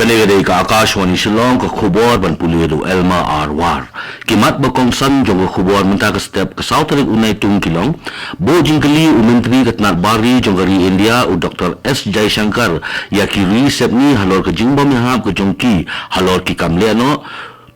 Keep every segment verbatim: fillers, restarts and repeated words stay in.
Te ka dei ka Akashvani Shillong, ka khubor ban pule da u Elma R War. Ki mat ba kongsan jong ka khubor mynta ka step ka saw tarik u Naitung ki long: Buh jingkylli u Myntri ka tnat bar ri jong ka ri India u Doctor S Jaishankar ïa ki ri sepngi halor ka jingbym ïahap ka jong ki halor ki kam lehnoh.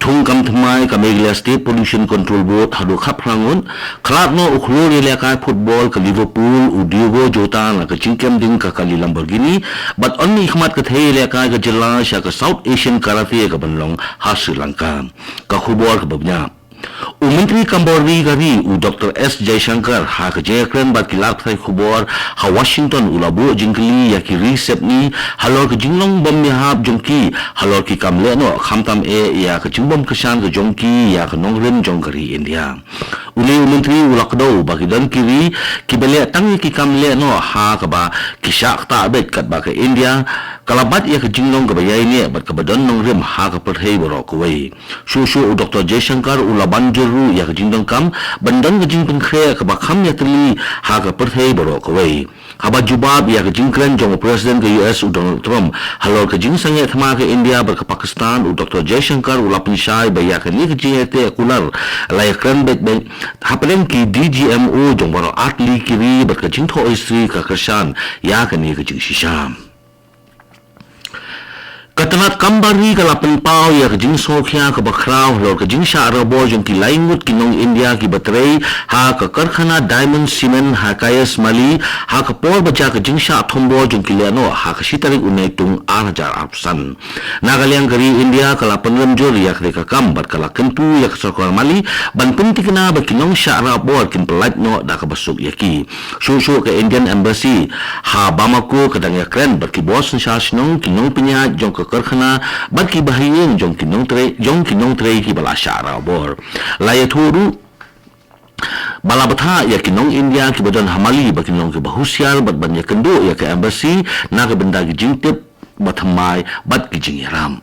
Thung kam thymmai ka Meghalaya State Pollution Control Board haduh khatphra ngut. Khlad noh u khlur ïalehkai football ka Liverpool u Diogo Jota na ka jingkem ding ka kali Lamborghini, bad yn mih khmat ka thei ïalehkai ka jylla sha ka South Asian Karate ka ban long ha Sri Lanka. Ka khubor kaba bniah. U Myntri kam bar ri ka ri u Doctor S Jaishankar ha ka jingïakren bad ki lad pathai khubor ha Washington u la buh jingkylli ïa ki ri sepngi halor ka jinglong bym ïahap jong ki halor ki kam lehnoh, khamtam eh ïa ka jingbym kyrshan ka jong ki ïa ka nongrim jong ka ri India. Une u Myntri u la kdew ba ki don ki ri kiba leh tang ïa ki kam lehnoh ha kaba ki shah ktah beit, katba ka India ka la bat ïa ka jinglong kaba ïaineh bad kaba don nongrim ha ka pyrthei baroh kawei. Shuh shuh u Doctor Jaishankar u la ban jur ruh ïa ka jingdonkam ban don ka jingpynkhreh kaba kham ïatylli ha ka pyrthei baroh kawei. Haba jubab ïa ka jingkren jong u President ka U S u Donald Trump halor ka jingsangeh thma ka India bad ka Pakistan, u Doctor Jaishankar u la pynshai ba ïa kane ka jingïateh kular la ïakren beit beit hapdeng ki D G M O jong baroh artylli ki ri bad ka jingthoh history ka kyrshan ïa kane ka jingshisha. Ka tnat kam bar ri ka la pynpaw ïa ka jingsngewkhia kaba khraw halor ka jingshah rabor jong ki lai ngut ki nong India kiba trei ha ka karkhana Diamond Cement ha Kayasmali ha ka por ba jia ka jingshah thombor jong ki lehnoh ha ka shi tarik u Naitung ar hajar arphew san. Na ka liang ka ri India ka la pynrem jur ïa kane ka kam bad ka la kyntu ïa ka sorkar Mali ban pynthikna ba ki nongshah rabor kin pyllait noh da kaba suk ïa ki. Shuh shuh ka Indian Embassy ha Bamako ka dang ïakren bad ki bor synshar shnong, ki nongpynïaid jong ka karkhana bad kiba ha ïing jong ki nongtrei, jong ki nongtrei kiba la shah rabor. La ïathuh ruh ba la bthah ïa ki nong India kiba don ha Mali ba kin long kiba husiar bad ban ïakynduh ïa ka Embassy na ka bynta ki jingtip ba thymmai bad ki jingïarap.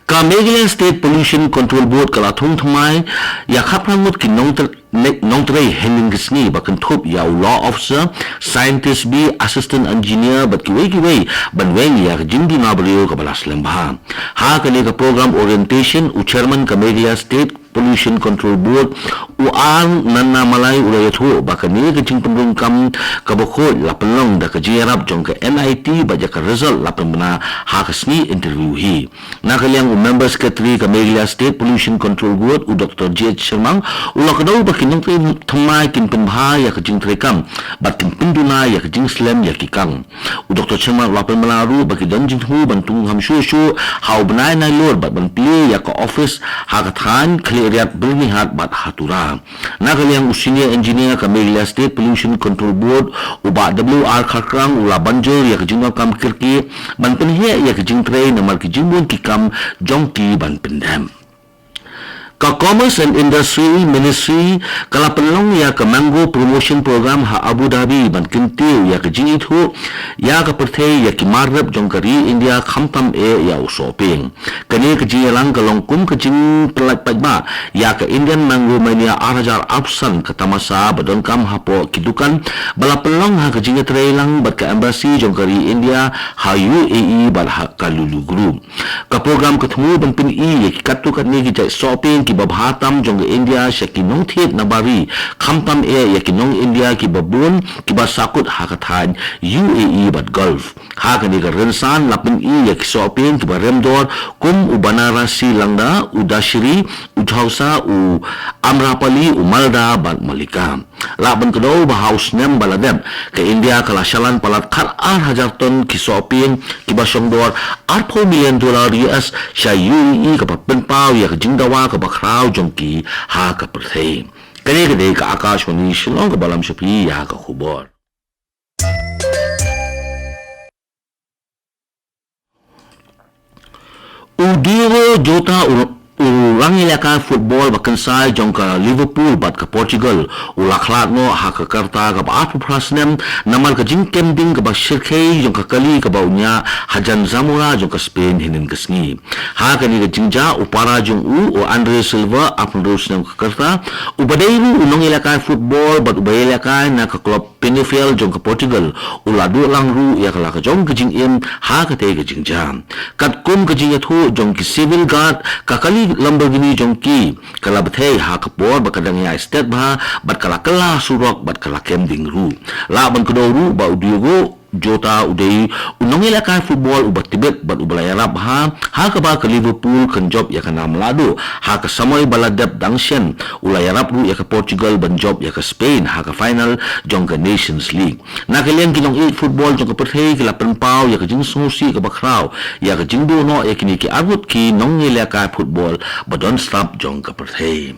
Ka Meghalaya State Pollution Control Board ka la thung thymmai ïa khatphra ngut ki nongtre-, ne-, nongtrei hynnin ka sngi ba kynthup ïa u Law Officer, Scientist B, Assistant Engineer bad kiwei kiwei ban weng ïa ka jingduna briew kaba la slem bha. Ha kane ka program orientation, u Chairman ka Meghalaya State Pollution Control Board u R Nannamalai u la ïathuh ba kane ka jingpynrung kam kaba khuid la pynlong da ka jingïarap jong ka N I T bad ïa ka result la pynbna ha ka sngi interview hi. Na ka liang u Member Secretary ka Meghalaya State Pollution Control Board u Doctor J H Shermang u la kdew ba ki nongtrei thymmai kin pynbha ïa ka jingtrei kam bad kin pynduna ïa ka jingslem ïa ki kam. U Doctor Sharma u la pynbna ruh ba ki don jingthmu ban thung kham shuh shuh ha u bnai Nailur bad ban plie ïa ka office ha ka thaiñ Khliehriat, Byrnihat bad ha Tura. Na ka liang u Senior Engineer ka Meghalaya State Pollution Control Board u Bah W R Kharkrang u la ban jur ïa ka jingdonkam kyrkieh ban pynheh ïa ka jingtrei namar ki jingbun ki kam jong ki ban pyndep. Ka Commerce and Industry Ministry ka la pynlong ïa ka Mango Promotion Program ha Abu Dhabi ban kyntiew ïa ka jingithuh ïa ka pyrthei ïa ki mar rep jong ka ri India, khamtam eh ïa u sohpieng. Kane ka jingïalang ka long kum ka jingpyllait paidbah ïa ka Indian Mango Mania ar hajar arphew san, ka tamasa ba donkam hapoh ki dukan ba la pynlong ha ka jingïatreilang bad ka Embassy jong ka ri India ha U A E bad ha ka Lulu Group. Ka program ka thmu ban pyni ïa ki katto katne ki jait sohpieng kiba bha tam jong ka India sha ki nongthied na bar ri, khamtam eh ïa ki nong India kiba bun kiba sahkut ha ka thaiñ U A E bad Gulf. Ha kane ka rynsan la pyni ïa ki sohpieng kiba rem dor kum u Banarasi Langda, u Dasheri, u Jhausa, u Amrapali, u Malda bad Mallika. Lah ban kdew ba ha u snem ba la dep, ka India ka la shalan palat khat ar hajar ton ki sohpieng kiba shong dor arphew million dollar U S sha U A E kaba pynpaw ïa ka jingdawa kaba khraw jong ki ha ka pyrthei. Kane ka dei ka Akashvani Shillong kaba lam sha phi ïa ka khubor. U Diogo Jota u, u U rangïalehkai football ba kynsai jong ka Liverpool bad ka Portugal u la khlad noh ha ka rta kaba arphew phra snem namar ka jingkem ding kaba shyrkhei jong ka kali kaba u ñiah hajan Zamora jong ka Spain hynnin ka sngi. Ha kane ka jingjia u para jong u, u Andre Silva, arphew hynriew snem ka rta, uba dei ruh u nongïalehkai football bad uba ïalehkai na ka club Penafiel jong ka Portugal, u la duh lang ruh ïa ka la ka jong ka jingim ha katei ka jingjia. Katkum ka jingïathuh jong ki Civil Guard, ka kali Lamborghini jong ki ka la bthei ha ka por ba ka dang ïaid stet bha bad ka la kylla surok bad ka la kem ding ruh. Lah ban kdew ruh ba u Diogo Jota u dei u nongïalehkai football uba tbit bad uba la ïarap bha ha kaba ka Liverpool kan jop ïa ka nam lahduh ha ka samoi ba la dep dang shen. U la ïarap ruh ïa ka Portugal ban jop ïa ka Spain ha ka final jong ka Nations League. Na ka liang ki nongïeit football jong ka pyrthei ki la pynpaw ïa ka jingsngewsih kaba khraw ïa ka jingduh noh ïa kine ki arngut ki nongïalehkai football ba don slap jong ka pyrthei.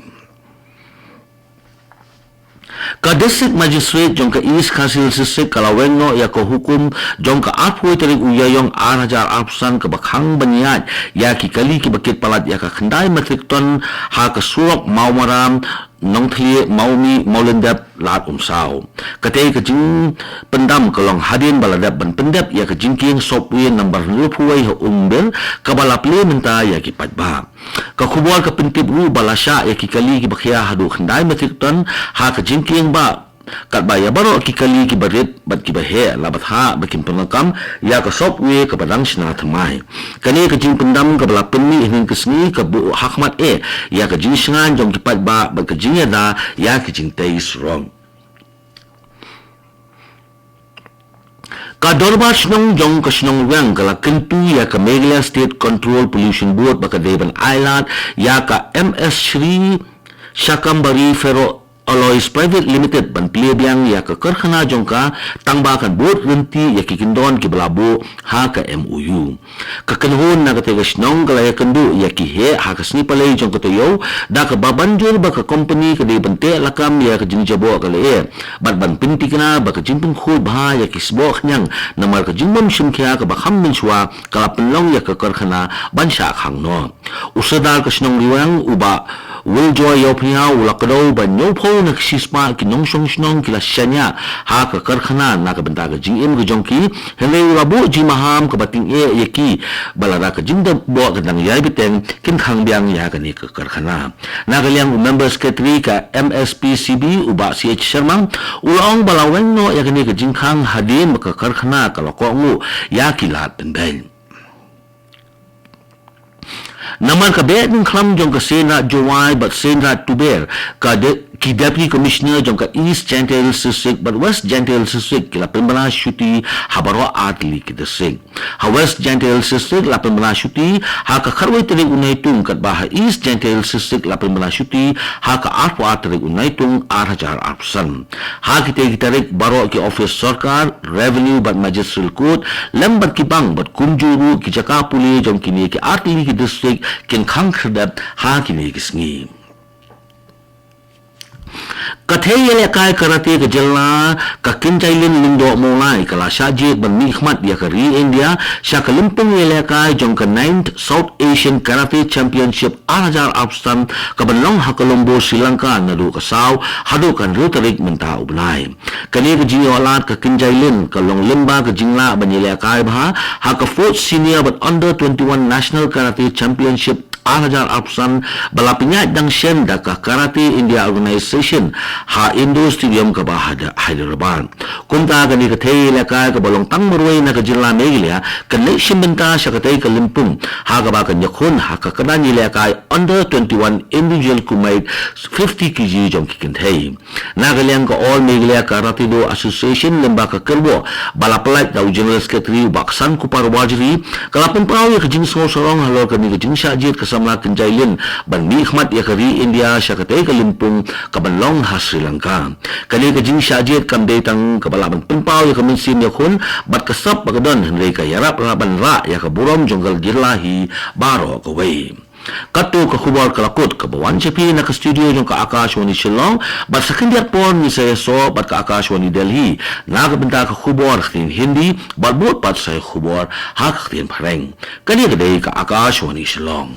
Ka District Magistrate jong ka East Khasi Hills District ka la weng noh ïa ka hukum jong ka arphew tarik u Ïaïong ar hajar arphew san kaba khang ban ïaid ïa ki kali kiba kit palat ïa ka khyndai metric ton ha ka surok Mawmaram, Nongthymmai, Mawmih, Mawlyndep, Lad Umsaw. Katei ka jingpyndam ka long hadien ba la dep ban pyndep ïa ka jingkieng subway number hynriewphew wei ha Umbir kaba la plie mynta ïa ki paidbah. Ka khubor ka pyntip ruh ba la shah ïa ki kali kiba khia haduh khyndai metric ton ha ka jingkieng ba katba ïa baroh ki kali kiba rit bad kiba heh la bthah ba kin pyndonkam ïa ka subway kaba dang shna thymmai. Kane ka jingpyndam kaba la pynmih hynnin ka sngi ka buh ha khmat eh ïa ka jingshngaiñ jong ki paidbah bad ka jingïada ïa ki jingtei surok. Ka Dorbar Shnong jong ka Shnong Rwiang ka la kyntu ïa ka Meghalaya State Control Pollution Board ba ka dei ban ailad ïa ka M S Shri Shakambari Ferro Alloys Private Limited ban plie biang ïa ka karkhana jong ka tang ba kan bud rynti ïa ki kyndon kiba la buh ha ka M O U. Ka kynhun na katei ka shnong ka la ïakynduh ïa ki heh ha ka sngi Palei jong ka taïew da kaba ban jur ba ka company ka dei ban teh lakam ïa ka jingjaboh ka leh bad ban pynthikna ba ka jingpynkhuid bha ïa ki sboh khñiang namar ka jingbym shim khia kaba kham mynshuwa ka la pynlong ïa ka karkhana ban shah khang noh. U Sordar ka Shnong Rwiang u Bah Wiljoy Ïawphnia u la kdew ba hynñiewphew na ka shispah ki nongshong shnong ki la shaniah ha ka karkhana na ka bynta ka jingim ka jong ki, hynrei u la buh jingmaham kaba tyngeh ïa ki ba lada ka jingjaboh ka dang ïai bteng kin khang biang ïa kane ka karkhana. Na ka liang u Member Secretary ka M S P C B u Bah C H Sharma u la ong ba la weng noh ïa kane ka jingkhang hadien ba ka karkhana ka la kohnguh ïa ki lad pynbeit. Namar ka Behdeiñkhlam jong ka Seiñraij Jowai bad Seiñraij Tuber, ka de, ki Deputy Commissioner jong ka East Jaintia Hills District bad West Jaintia Hills District ki la pynbna shuti ha baroh artylli ki district. Ha West Jaintia Hills District la pynbna shuti ha ka khatwei tarik u Naitung katba ha East Jaintia Hills District la pynbna shuti ha ka arphew ar tarik u Naitung ar hajar arphew san. Ha kitei ki tarik baroh ki office sorkar, revenue bad magistrate court lem bad ki bank bad kumjuh ruh ki jaka pule jong kine ki artylli ki district kin khang khyrdep ha kine ki sngi. Ka thei ïalehkai karate ka jylla ka Kynjailin Lyngdoh Mawlai ka la shah jied ban mihkhmat ïa ka ri India sha ka lympung ïalehkai jong ka ninth South Asian Karate Championship ar hajar arphew san ka ban long ha Colombo, Sri Lanka naduh ka saw haduh ka hynriew tarik mynta u bnai. Kane ka jingïoh lad ka Kynjailin ka long lyngba ka jinglah ban ïalehkai bha ha ka fourth Senior bad Under twenty-one National Karate Championship ar hajar arphew san ba la pynïaid dang shen da ka Karate India Organization ha Indoor Stadium kaba ha Hyderabad. Kumta kane ka thei ïalehkai kaba long tang marwei na ka jylla Meghalaya kan leit shim bynta sha katei ka lympung ha kaba kan ïakhun ha ka kyrdan ïalehkai Under twenty-one Individual Kumite fifty K G jong ki kynthei. Na ka liang ka All Meghalaya Karate Do Association lyngba ka kyrwoh ba la pyllait da u General Secretary u Bah Ksankupar Warjri ka la pynpaw ïa ka jingsngewsarong halor kane ka jingshah jied ka samla Kynjailin ban mihkhmat ïa ka ri India sha katei ka lympung ka ban long ha Sri Lanka. Kane ka jingshah jied kam dei tang kaba lah ban pynpaw ïa ka mynsiem ïakhun bad ka sap ba ka don hynrei ka ïarap lah ban rah ïa ka burom jong ka jylla hi baroh kawei. Katto ka khubor ka la kut kaba wan sha phi na ka studio jong ka Akashvani Shillong, bad sa khyndiat por ngin sa ïasoh bad ka Akashvani Delhi na ka bynta ka khubor ha ka ktien Hindi, bad bud pat sa ïa ka khubor ha ka ktien Phareng. Kane ka dei ka Akashvani Shillong.